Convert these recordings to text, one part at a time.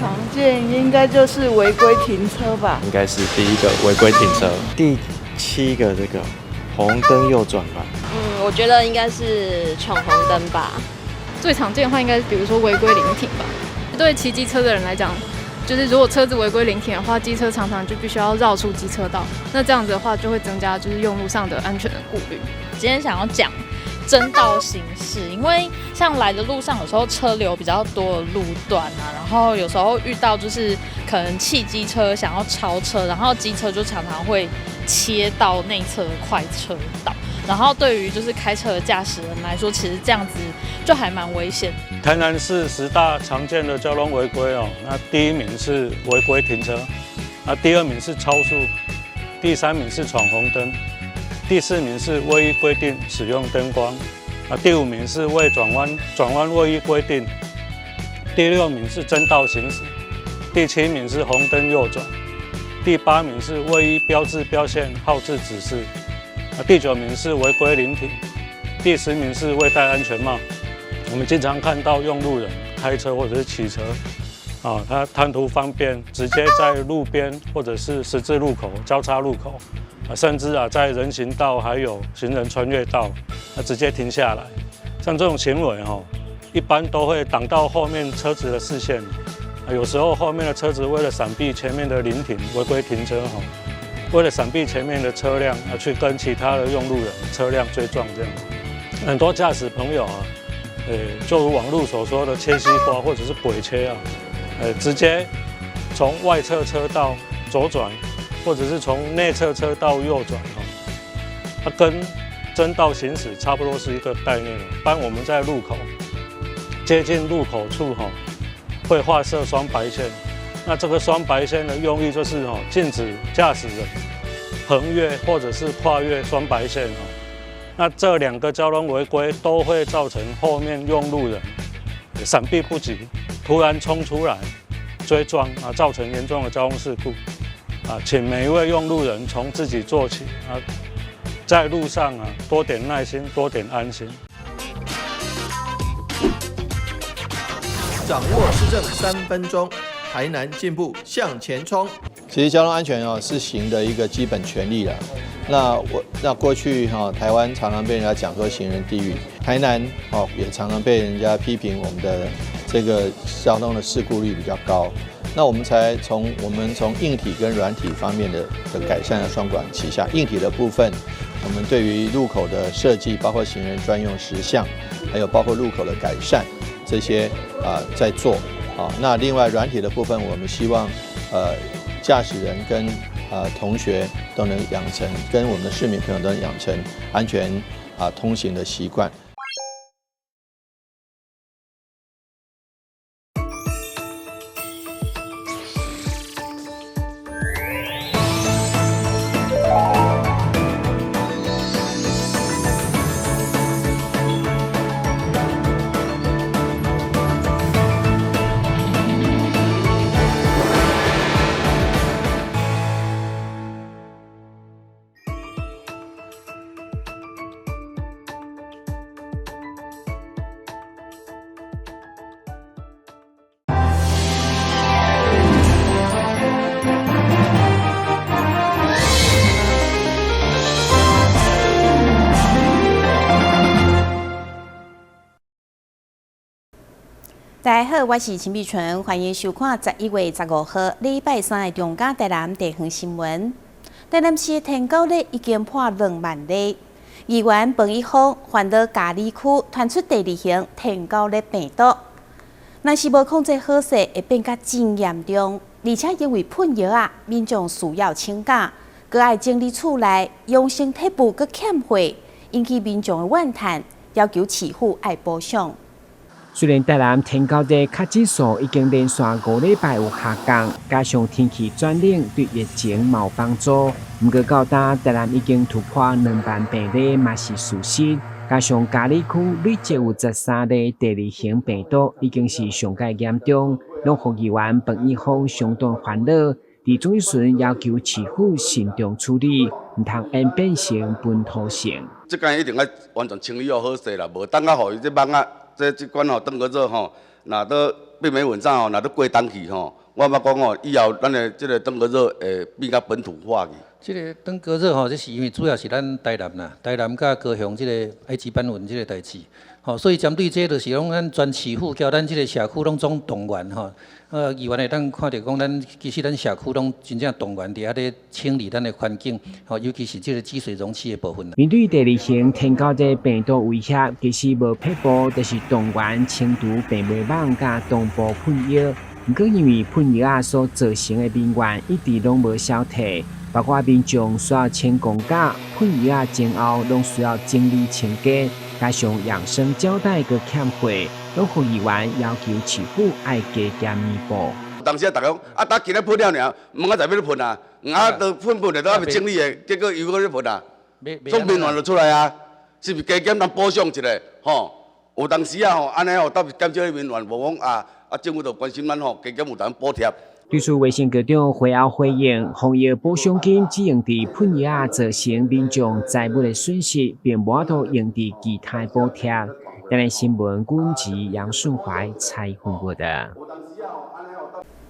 常見應該就是違規停車吧？應該是第一個違規停車。第七個這個紅燈右轉吧。嗯，我覺得應該是闖紅燈吧。最常見的話，應該是比如說違規臨停吧。對騎機車的人來講，就是如果車子違規臨停的話，機車常常就必須要繞出機車道，那這樣子的話就會增加就是用路上的安全的顧慮。今天想要講爭道行駛，因為像來的路上有時候車流比較多的路段啊，然後有時候遇到就是可能汽機車想要超車，然後機車就常常會切到內側的快車道，然後對於就是開車的駕駛人來說，其實這樣子就還蠻危險。台南市十大常見的交通違規哦，那第一名是違規停車，那第二名是超速，第三名是闖紅燈，第四名是未依規定使用燈光，啊，第五名是未轉彎，轉彎未依規定，第六名是爭道行駛，第七名是紅燈右轉，第八名是未依標誌標線號誌指示，啊，第九名是違規臨停，第十名是未戴安全帽。我們經常看到用路人開車或者是騎車，啊，他貪圖方便，直接在路邊或者是十字路口、交叉路口，啊，甚至啊在人行道還有行人穿越道，啊，直接停下來。像這種行為哦，一般都會擋到後面車子的視線。啊，有時候後面的車子為了閃避前面的臨停違規停車，哈，為了閃避前面的車輛啊，去跟其他的用路人車輛追撞這樣。很多駕駛朋友啊，就如網絡所說的切西瓜或者是鬼切啊，直接從外側車道左轉，或者是從內側車道右轉哦，它跟爭道行駛差不多是一個概念。當我們在路口接近路口處哈，會畫設雙白線，那這個雙白線的用意就是哦，禁止駕駛人橫越或者是跨越雙白線哦。那這兩個交通違規都會造成後面用路人閃避不及，突然衝出來追撞啊，造成嚴重的交通事故啊！請每一位用路人從自己做起啊，在路上啊多點耐心，多點安心。掌握市政3分鐘，台南進步向前衝。其實交通安全哦是行的一個基本權利了。那我那過去哈，台灣常常被人家講說行人地獄，台南哦也常常被人家批評我們的這個交通的事故率比較高。那我們才從我們從硬體跟軟體方面的改善的雙管齊下。硬體的部分，我們對於路口的設計，包括行人專用時相，還有包括路口的改善這些啊在做啊。那另外軟體的部分，我們希望駕駛人跟同學都能養成，跟我們的市民朋友都能養成安全啊通行的習慣。大家好，我是陳美純，歡迎收看11月15號禮拜三的中嘉台南地方新聞。台南市的天狗咧已經破2萬例，議員彭一峰煩惱佳里區傳出第二型天狗熱病毒，若是無控制好勢，會變甲真嚴重。而且因為噴藥啊，民眾需要請假，閣愛整理厝內，養生鐵布閣欠貨，引起民眾的怨嘆，要求市府愛補償。雖然台南天狗熱確診數已經連續5禮拜有下降，加上天氣轉冷，對疫情嘛有幫助。毋過到今台南已經突破2萬病例，嘛是事實。加上佳里區累計有13例第二型病毒，已經是上蓋嚴重，攏予議員彭一峰相當煩惱。佇總時要求市府慎重處理，毋通演變成本土性。這間一定愛完全清理好好勢啦，無等啊，予伊這蠓仔。這這款吼，當個做吼，若都病媒蚊啥吼，若咧過冬去吼，我感覺講吼，以後咱的這個登革熱會變較本土化去。這個登革熱吼，這是因為主要是咱台南啦，台南佮高雄這個埃及斑蚊這個代誌，吼，所以針對這就是講咱全市府叫咱這個社區攏總動員吼，議員會當看著講咱其實咱社區攏真正動員佇遐咧清理咱的環境，吼，尤其是這個積水容器的部分。面對第二型天狗這病毒威脅，其實無撇步，就是動員清除病媒蚊佮同步噴藥。毋過因為噴藥仔所造成的民怨一直攏無消退，包括民眾需要清公家噴藥仔前後攏需要整理清潔，加上養生膠帶閣欠貨，攏予議員要求市府愛加減彌補。當時啊，逐家講啊，打今日噴了爾，明仔載欲咧噴啊，啊，都噴噴的都猶未整理的，結果又閣咧噴啊，總民怨就出來啊，是毋是加減咱補償一下？吼，有當時啊吼，按呢吼，倒是減少民怨，無講啊啊，政府就關心咱吼，加減有當補貼。對此，衛生局長會後回應，防疫補償金只用佇噴藥仔造成民眾財物的損失，並無法度用佇其他補貼。台南新聞軍籍楊順懷採訪報導。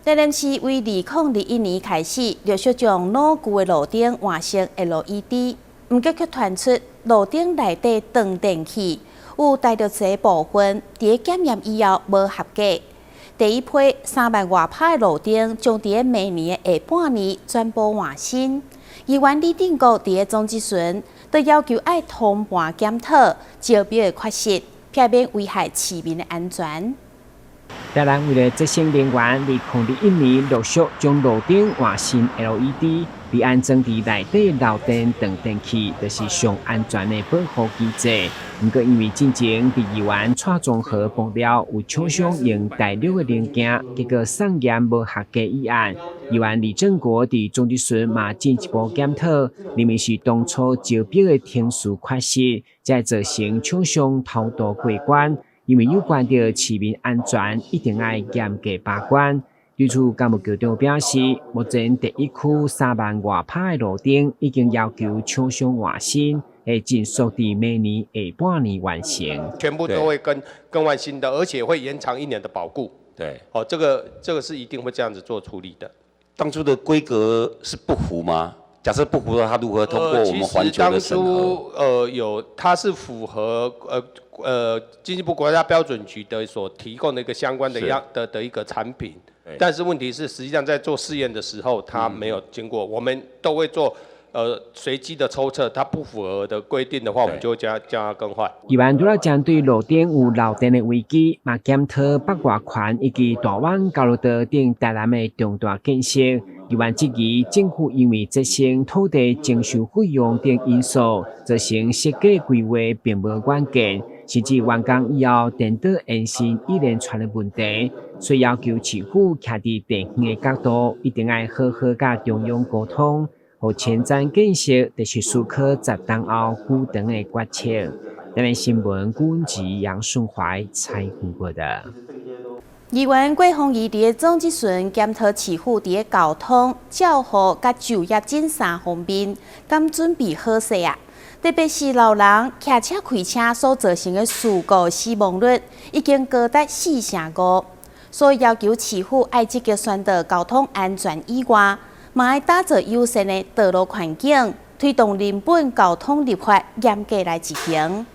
台南市為2021年開始，陸續將老舊的路燈換成 LED，毋過卻傳出路燈內底斷電器有大陸製部分，佇檢驗以後無合格。第一批3萬外拍的路燈將佇明年的下半年全部換新。議員李定國佇總質詢，都要求愛通盤檢討招標的缺失，避免危害市民的安全。台南為了節省能源，2021年陸續將路燈換新 LED，佇安裝佇內底漏電斷電器，就是上安全的保護機制。毋過因為進前佇議員蔡中和爆料有廠商用大陸的零件，結果送驗無合格一案，議員李正國佇總質詢嘛進一步檢討，認為是當初招標的程序缺失，才造成廠商偷渡過關。因為有關著市民安全，一定愛嚴格把關。對此，工務局長表示，目前第一區3萬外拍的路燈已經要求廠商換新，會盡速佇明年下半年完成。全部都會更換新的，而且會延長一年的保固。哦，這個是一定會這樣子做處理的。當初的規格是不符嗎？假設不符的話，它如何通過我們環球的審核？有，它是符合經濟部國家標準局的所提供的一個相關的樣的一個產品，但是問題是，實際上在做試驗的時候，它沒有經過，我們都會做隨機的抽測，它不符合的規定的話，我們就會將它更換。議員除了針對路頂有漏電的危機，嘛檢討北外環以及大灣交流道等台南的重大建設。議員質疑政府因為節省土地徵收費用等因素，造成設計規劃並無遠見，甚至完工以後電導延伸一連串的問題，所以要求市府徛佇地方的角度，一定愛好好佮中央溝通，予前瞻建設就是思考10冬後久長的決策。台南新聞軍籍楊順懷採訪報導。議員郭鳳儀佇總質詢檢討市府佇交通、照護佮就業這三方面，敢準備好勢啊？特別是老人騎車開車所造成的事故死亡率已經高達4成5，所以要求市府愛積極宣導交通安全以外，嘛愛打造友善的道路環境，推動人本交通立法嚴格來執行。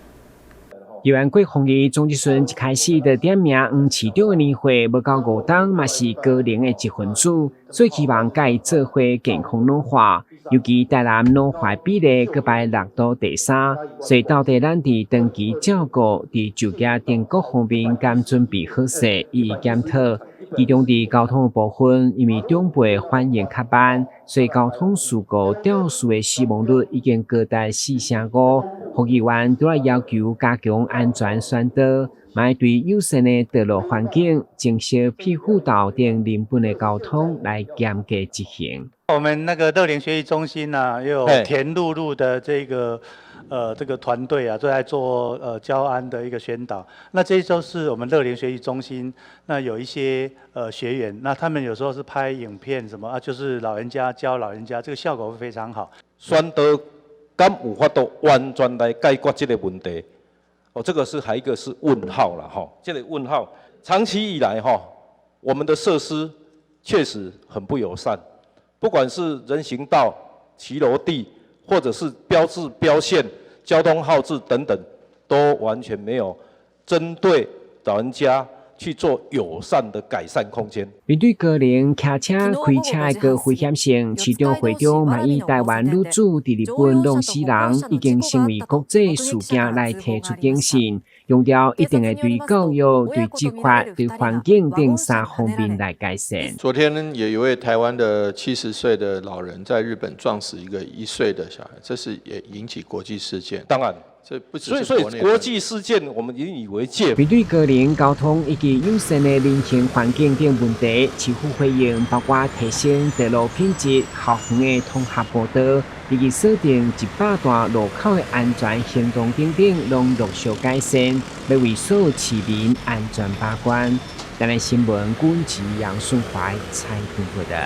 議員郭鳳儀總質詢一開始就點名黃市長的年歲無夠5冬，嘛是高齡的一分子，所以希望共伊做伙健康老化。尤其台南老化比例閣排六都第三，所以到底咱佇長期照顧、佇就業等各方面敢準備好勢，予以檢討。其中佇交通的部分，因為長輩反應較慢，所以交通事故肇事的死亡率已經高達4成5。副議員除了要求加強安全宣導，嘛愛對友善的道路環境、增設庇護道等人本的交通來嚴格執行。我們那個樂齡學習中心呢，啊，又有田露露的這個團隊啊，都在做交安的一個宣導。那這都是我們樂齡學習中心，那有一些學員，那他們有時候是拍影片什麼啊，就是老人家教老人家，這個效果會非常好。宣導敢有法度完全來解決這個問題？哦，這個是還一個是問號啦，吼，這個問號，長期以來，吼，我們的設施確實很不友善，不管是人行道、騎樓地，或者是標誌標線、交通號誌等等，都完全沒有針對老人家去做友善的改善空間。面對高齡騎車、開車的高危險性，市長會長嘛以台灣女子佇日本弄死人，已經成為國際事件來提出警訊，強調一定會對教育、對執法、對環境等三方面來改善。昨天也有一位台灣的70歲的老人在日本撞死一個1歲的小孩，這是也引起國際事件。當然。這不只是所以國際事件，我們引以為戒。面對高齡交通以及友善的人行環境等問題，市府回應包括提升道路品質、校園的通合步道，以及鎖定100段路口的安全行動等等，攏陸續改善，欲為所有市民安全把關。台南新聞，軍旗楊順懷採訪報導。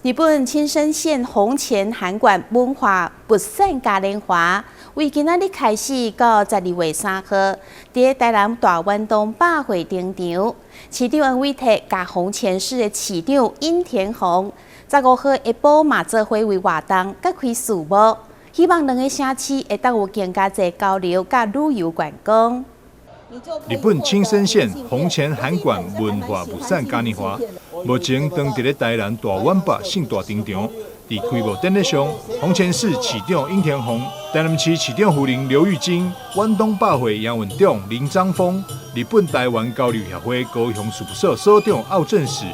日本青森縣弘前函館文化物產嘉年華，為今仔日開始到12月3號，佇台南大遠東百貨登場。市長黃偉哲佮弘前市的市長尹田宏，15號下晡嘛做伙為活動揭開序幕，希望兩个城市會當有更加濟交流佮旅遊觀光。日本青森縣弘前函館文化物產嘉年華，目前當佇咧台南大遠百盛大登場。佇開幕典禮上，弘前市市長尹田宏、台南市市長夫人劉玉金、遠東百貨營運長林章峰、日本台灣交流協會高雄事務所所長奧正史、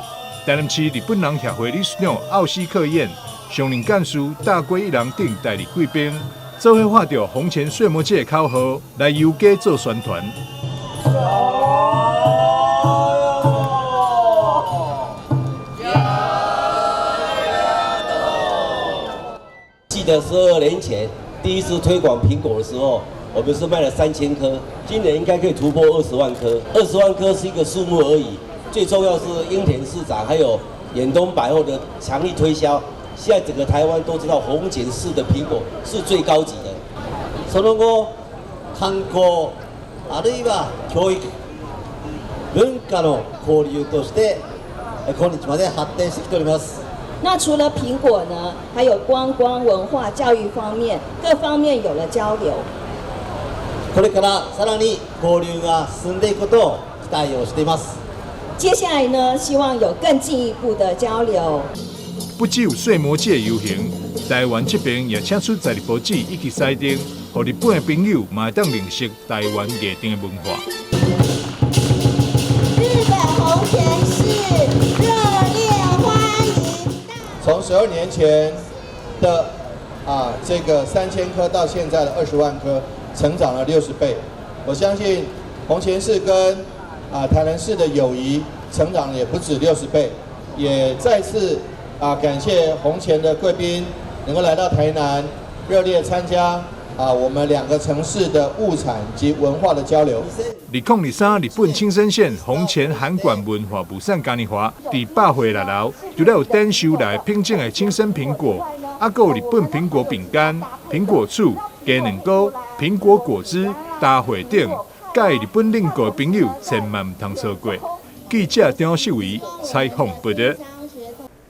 台南市日本人協會理事長奧西克彦、常任幹事大龜一郎等台日貴賓，做伙喊著弘前歲末節的口號來遊街做宣傳。記得12年前第一次推廣蘋果的時候，我們是賣了3000顆，今年應該可以突破二十萬顆。二十萬顆是一個數目而已，最重要是櫻田市長還有遠東百貨的強力推銷。現在整個台灣都知道弘前市的蘋果是最高級的。その後、観光あるいは教育、文化の交流として今日まで発展してきております。那除了蘋果呢，還有觀光、文化、教育方面各方面有了交流。これからさらに交流が進んでいくことを期待をしています。接下來呢，希望有更進一步的交流。不只有歲末節遊行，台灣這邊也請出在日報紙以及彩燈，予日本的朋友嘛會當認識台灣藝陣的文化。日本弘前市熱烈歡迎。從12年前的這個3000顆到現在的20萬顆，成長了60倍。我相信弘前市跟台南市的友誼成長也不止60倍，也再次感謝弘前的貴賓能夠來到台南，熱烈參加我們兩個城市的物產及文化的交流。2023日本青森縣弘前函館文化物產嘉年華，佇百貨六樓，除了有展售來品種的青森蘋果，猶閣有日本蘋果餅乾、蘋果醋、雞卵糕、蘋果果汁、茶會等，佮意日本鄰國的朋友千萬毋通錯過。記者張秀維採訪報導。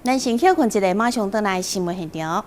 咱先歇睏一下，馬上轉來新聞現場。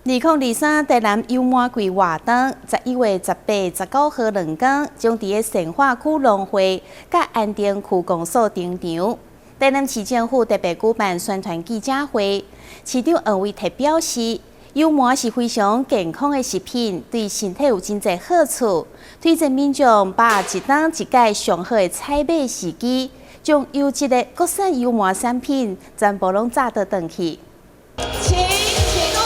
2023台南油麻季活動，11月18、19號兩工，將佇咧善化區農會佮安定區公所登場。台南市政府特別舉辦宣傳記者會，市長黃偉哲表示，油麻是非常健康的食品，對身體有真濟好處。推薦民眾把握一冬一屆上好的採買時機，將優質的國產油麻產品全部攏紮倒轉去。請啟動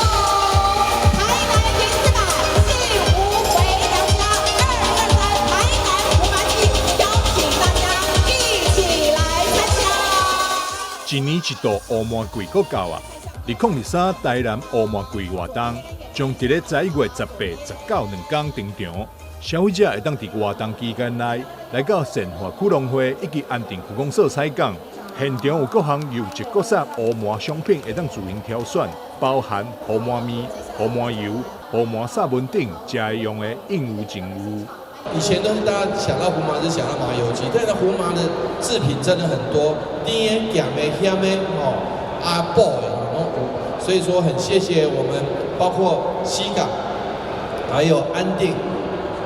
台南停字版幸福回娘家223台南胡麻季，邀請大家一起來參加。一年一度烏麻季閣到啊！2023台南烏麻季活動將佇咧11月18、19兩天登場，消費者會當佇活動期間內來到善化區農會以及安定區公所採購，現場有各項優質國產烏麻商品會當自行挑選，包含胡麻麵、胡麻油、胡麻沙文等，食會用的應有盡有。以前都是大家想到胡麻就想到麻油雞，但是胡麻的製品真的很多，甜的、鹹的、鹹的，哦，阿補的，攏有。所以說很謝謝我們，包括西港，還有安定，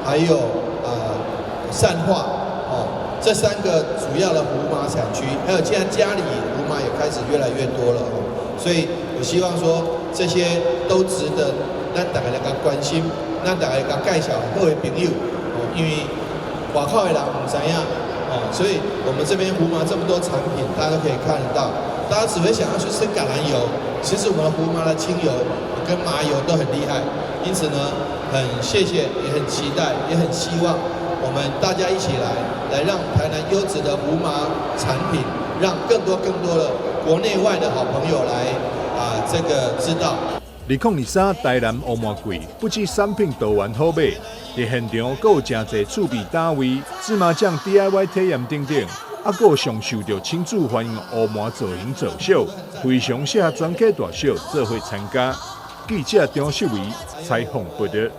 還有善化，哦，這三個主要的胡麻產區，還有現在佳里胡麻也開始越來越多了，哦，所以我希望說這些都值得咱大家來共關心，咱大家來共介紹好的朋友。因為外口的人毋知影，哦，所以我們這邊胡麻這麼多產品，大家都可以看得到。大家只會想要去吃橄欖油，其實我們的胡麻的清油跟麻油都很厲害。因此呢，很謝謝，也很期待，也很希望我們大家一起來，來讓台南優質的胡麻產品，讓更多更多的國內外的好朋友來啊，這個知道。2023台南烏麻季，不止產品多元好買，佇現場閣有誠濟趣味攤位、芝麻醬 DIY 體驗等等，啊，閣有上受著親子歡迎烏麻造型造秀，非常適合全家大小做伙參加。記者張秀維採訪報導。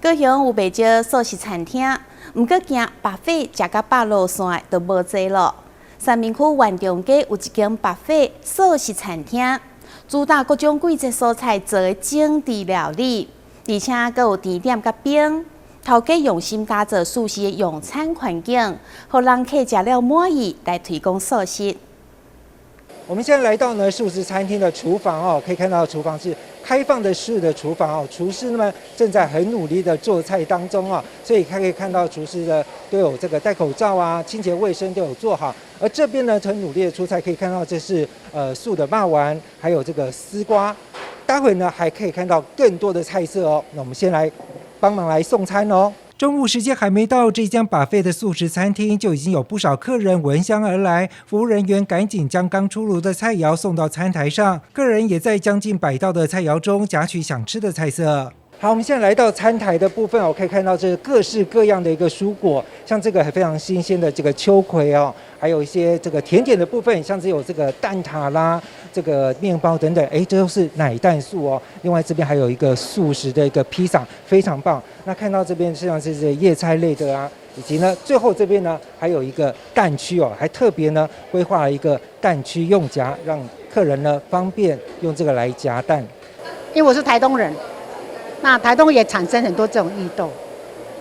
高雄有袂少素食餐廳，毋過驚 buffet 食甲飽落山的就無濟咯。三民區萬中街有一間 buffet 素食餐廳，主打各種季節蔬菜做的精緻料理，而且閣有甜點佮冰。頭家用心打造舒適的用餐環境，予人客食了滿意來推廣素食。我們現在來到呢素食餐廳的廚房哦，可以看到廚房是開放的式的廚房哦，廚師們正在很努力的做菜當中啊，所以可以看到廚師的都有這個戴口罩啊，清潔衛生都有做好。而這邊呢，很努力的出菜，可以看到這是素的肉丸，還有這個絲瓜。待會呢還可以看到更多的菜色哦。那我們先來幫忙來送餐哦。中午時間還沒到，這家 buffet 的素食餐廳就已經有不少客人聞香而來。服務人員趕緊將剛出爐的菜肴送到餐台上，客人也在將近100道的菜肴中夾取想吃的菜色。好，我們現在來到餐台的部分，我可以看到這各式各樣的一個蔬果，像這個還非常新鮮的這個秋葵哦，還有一些這個甜點的部分，像是有這個蛋撻啦、這個麵包等等，哎，這都是奶蛋素哦。另外這邊還有一個素食的一個披薩，非常棒。那看到這邊像這些葉菜類的啊，以及呢，最後這邊呢還有一個蛋區哦，還特別呢規劃了一個蛋區用夾，讓客人呢方便用這個來夾蛋。因為我是台東人。那台東也產生很多這種綠豆，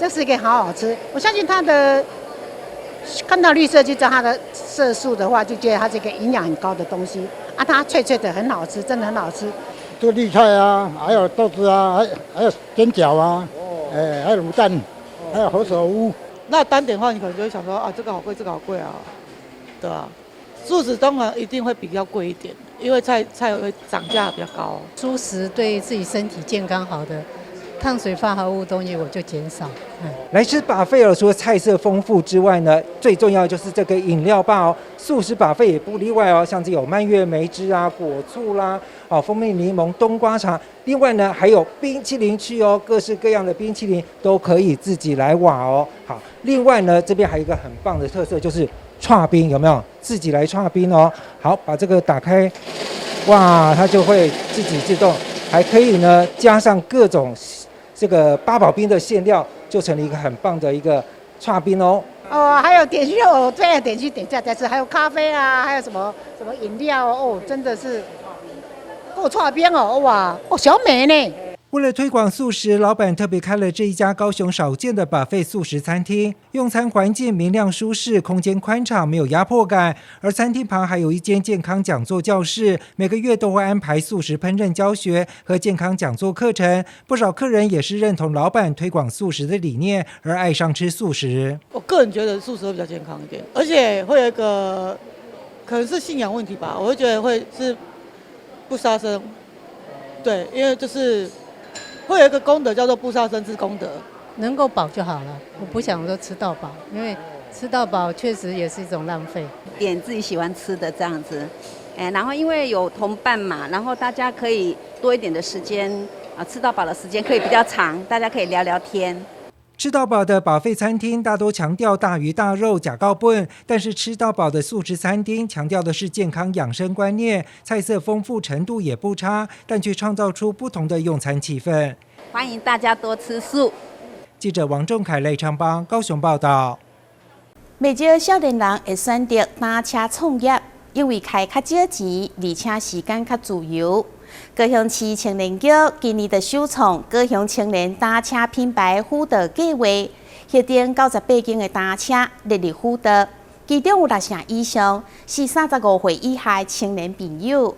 這是一個好好吃。我相信它的看到綠色就知道它的色素的話，就覺得它這個營養很高的東西啊，它脆脆的很好吃，真的很好吃。這個綠菜啊，還有豆子啊，還有煎餃啊，哎，還有滷蛋，還有何首烏。那單點的話，你可能就會想說啊，這個好貴，這個好貴啊，對吧？素食當然一定會比較貴一點，因為菜會漲價比較高。蔬食對自己身體健康好的，碳水化合物東西我就減少。來吃 buffet 了，除了菜色豐富之外呢，最重要就是這個飲料吧哦，素食 buffet 也不例外哦，像這有蔓越莓汁啊、果醋啦、哦蜂蜜檸檬、冬瓜茶，另外呢還有冰淇淋區哦，各式各樣的冰淇淋都可以自己來挖哦。好，另外呢這邊還有一個很棒的特色就是剉冰，有沒有？自己來剉冰哦。好，把這個打開，哇，它就會自己自動，還可以呢加上各種這個八寶冰的餡料，就成了一個很棒的一個剉冰哦。哦，還有點心，我最愛點心點下再吃，還有咖啡啊，還有什麼什麼飲料哦，真的是夠剉冰哦，哇，哦小美呢。為了推廣素食，老闆特別開了這一家高雄少見的 buffet 素食餐廳。用餐環境明亮舒適，空間寬敞，沒有壓迫感。而餐廳旁還有一間健康講座教室，每個月都會安排素食烹飪教學和健康講座課程。不少客人也是認同老闆推廣素食的理念，而愛上吃素食。我個人覺得素食會比較健康一點，而且會有一個可能是信仰問題吧，我會覺得會是不殺生。對，因為就是。會有一個功德叫做不殺生之功德，能夠飽就好了。我不想說吃到飽，因為吃到飽確實也是一種浪費。點自己喜歡吃的這樣子，哎，然後因為有同伴嘛，然後大家可以多一點的時間啊，吃到飽的時間可以比較長，大家可以聊聊天。吃到飽的 buffet 餐廳大多強調大魚大肉、呷夠本，但是吃到飽的素食餐廳強調的是健康養生觀念，菜色豐富程度也不差，但卻創造出不同的用餐氣氛。歡迎大家多吃素。記者王仲凱、賴昌邦高雄報道。袂少少年人會選擇單車創業，因為開較少錢，而且時間較自由。高雄市青年局今年就首創高雄青年單車品牌輔導計劃，核定98間的單車列入輔導，其中有六成以上是35歲以下的青年朋友。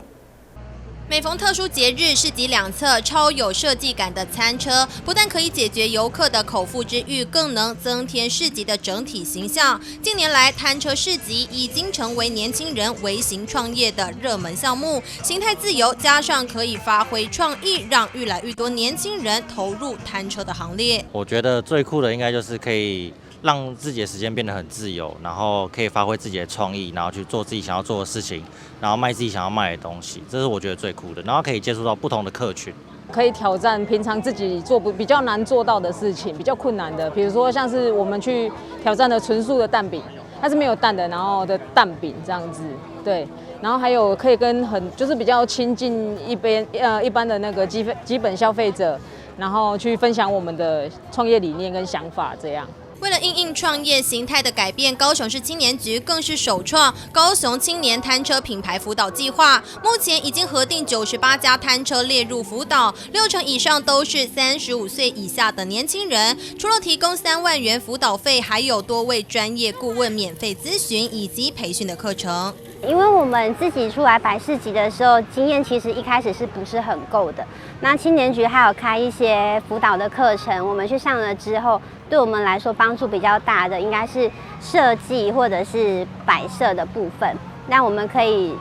每逢特殊節日，市集兩側超有設計感的餐車，不但可以解決遊客的口腹之欲，更能增添市集的整體形象。近年來，攤車市集已經成為年輕人微型創業的熱門項目。形態自由，加上可以發揮創意，讓愈來愈多年輕人投入攤車的行列。我覺得最酷的應該就是可以讓自己的時間變得很自由，然後可以發揮自己的創意，然後去做自己想要做的事情，然後賣自己想要賣的東西，這是我覺得最酷的。然後可以接觸到不同的客群，可以挑戰平常自己做不比較難做到的事情，比較困難的，比如說像是我們去挑戰的純素的蛋餅，它是沒有蛋的，然後的蛋餅這樣子，對。然後還有可以跟很就是比較親近一邊一般的那個基本消費者，然後去分享我們的創業理念跟想法這樣。為了因應創業形態的改變，高雄市青年局更是首創高雄青年攤車品牌輔導計劃。目前已經核定98家攤車列入輔導，6成以上都是35歲以下的年輕人。除了提供3萬元輔導費，還有多位專業顧問免費諮詢以及培訓的課程。因為我們自己出來擺市集的時候，經驗其實一開始是不是很夠的。那青年局還有開一些輔導的課程，我們去上了之後，對我們來說幫助比較大的應該是設計或者是擺設的部分。那我們可以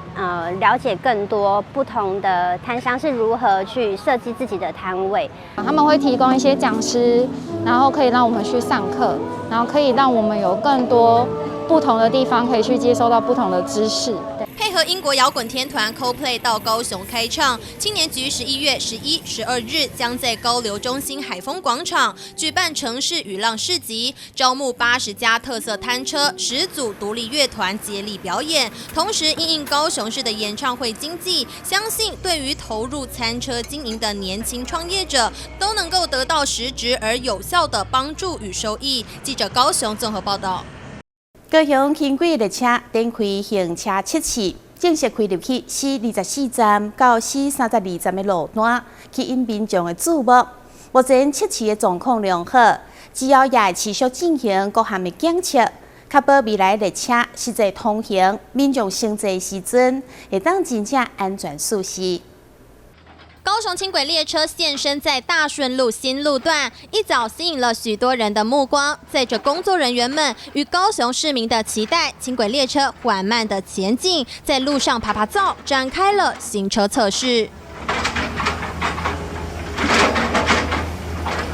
了解更多不同的攤商是如何去設計自己的攤位。他們會提供一些講師，然後可以讓我們去上課，然後可以讓我們有更多不同的地方可以去接收到不同的知識。配合英國搖滾天團 Coldplay 到高雄開唱，青年局11月11、12日將在高流中心海豐廣場舉辦城市與浪市集，招募80家特色攤車、10組獨立樂團接力表演，同時因應高雄市的演唱會經濟，相信對於投入餐車經營的年輕創業者，都能夠得到實質而有效的幫助與收益。記者高雄綜合報道。高雄輕軌列車展開行車測試，正式開入去 C24站到 C32站的路段，吸引民眾的注目。目前測試的狀況良好，之後也會持續進行各項的檢測，確保未來列車實際通行，民眾乘坐時陣會當真正安全舒適。高雄輕軌列車現身在大順路新路段，一早吸引了許多人的目光。載着工作人員們與高雄市民的期待，輕軌列車緩慢的前進，在路上趴趴走，展開了行車測試。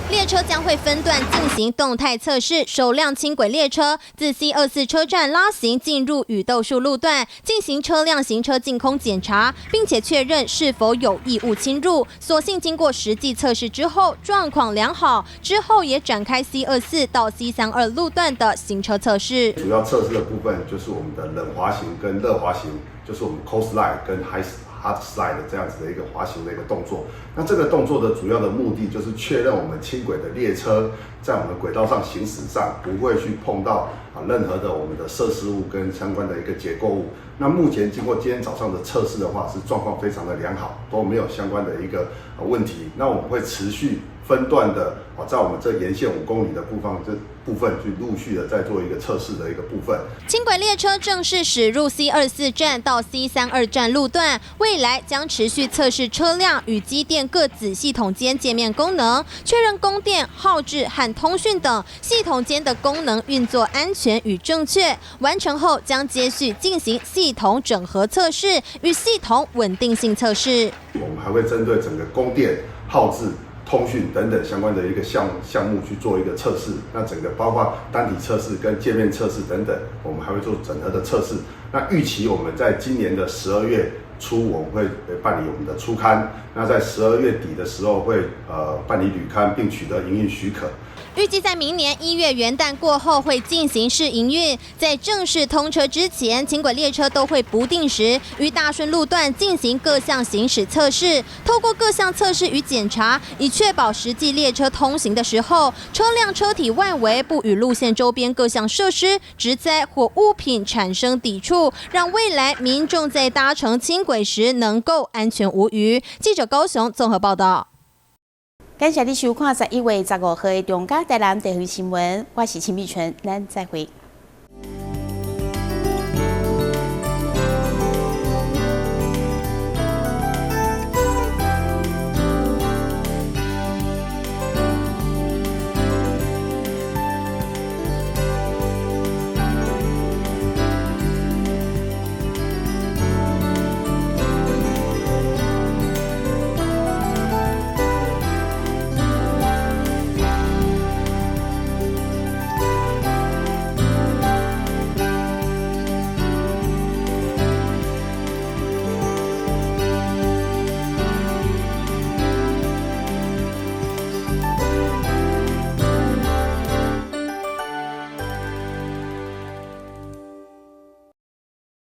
列車將會分段進行動態測試。首輛輕軌列車自 C24車站拉行進入雨豆樹路段，進行車輛行車淨空檢查，並且確認是否有異物侵入。所幸經過實際測試之後，狀況良好。之後也展開 C24到 C32路段的行車測試。主要測試的部分就是我們的冷滑行跟熱滑行，就是我們 cold slide 跟 high hard slide 的這樣子的一個滑行的一個動作。那這個動作的主要的目的就是確認我們輕軌的列車在我們軌道上行駛上不會去碰到任何的我們的設施物跟相關的一個結構物。那目前經過今天早上的測試的話，是狀況非常的良好，都沒有相關的一個問題。那我們會持續分段的在我們這沿線5公里的這部分去陸續的再做一個測試的一個部分。輕軌列車正式駛入 C24站到 C32站路段，未來將持續測試車輛與機電各子系統間界面功能，確認供電、號誌和通訊等系統間的功能運作安全與正確。完成後將接續進行系統整合測試與系統穩定性測試。我們還會針對整個供電、號誌、通訊等等相關的一個項目去做一個測試，那整個包括單體測試跟界面測試等等，我們還會做整合的測試。那預期我們在今年的12月初，我們會辦理我們的初勘，那在12月底的時候會辦理履勘，並取得營運許可。預計在明年1月元旦過後會進行試營運，在正式通車之前，輕軌列車都會不定時於大順路段進行各項行駛測試，透過各項測試與檢查，以確保實際列車通行的時候，車輛車體外圍不與路線周邊各項設施、植栽或物品產生抵觸，讓未來民眾在搭乘輕軌時能夠安全無虞。記者高雄綜合報道。感謝你收看11月15號的中嘉台南地方新聞，我是陳美純，咱再會。